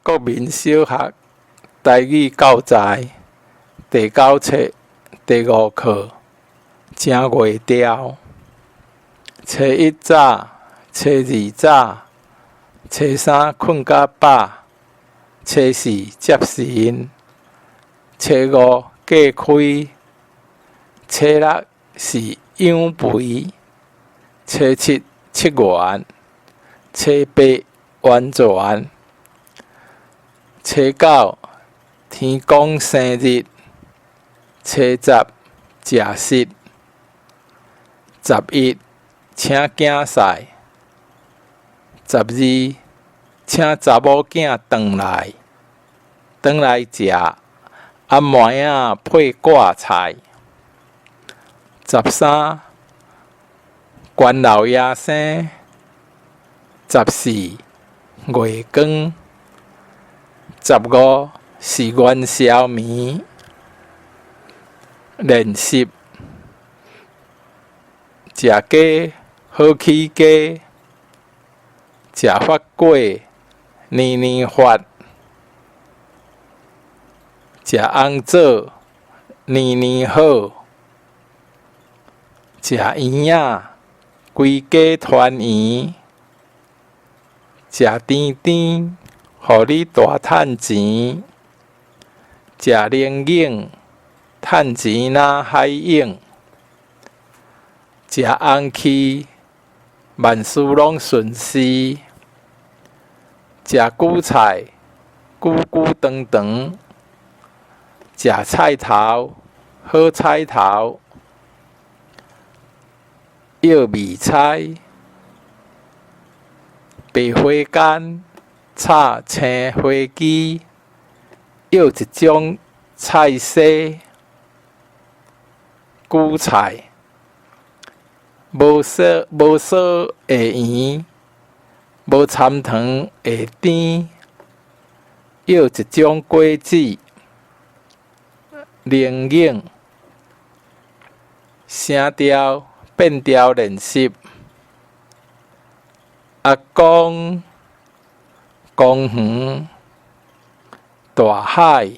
國民小學台語教材第九冊第五課，正月調。初一早，初二早，初三睏甲飽，初四接神，初五隔開，初六是養肥，初七七元，初八完全，初九天公生日，初十食實，十一請囝婿，十二請查某囝轉來，轉來食阿妹仔配掛菜。十三關老爺生，十四月光，十五是元宵暝。練習食雞好起家，食發粿年年發，食紅棗年年好，食圓仔規家團圓，食甜甜予你大趁錢，食靈影趁錢若海湧，食紅氣萬事攏順遂，食韭菜久久長長，食菜頭好彩頭，藥味猜，白花干炒青花枝，舀一種菜絲，韭菜，無鎖無鎖會圓，無摻糖會甜，舀一種果子，靈影，聲調變調練習，阿公，公園，大海，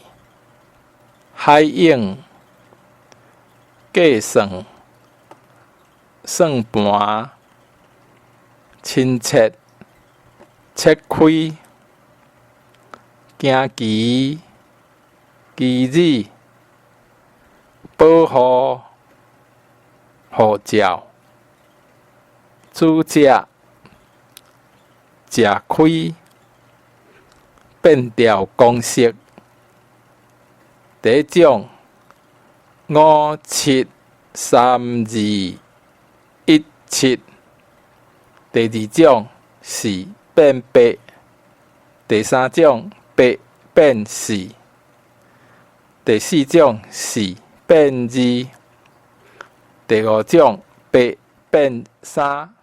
海湧，計算，算盤，親切，切開，驚奇，機子，保護，護照，主食，食虧，變調公式。第一種，五七三二一七。第二種四變八，第三種八變四，第四種四變二，第五種八變三。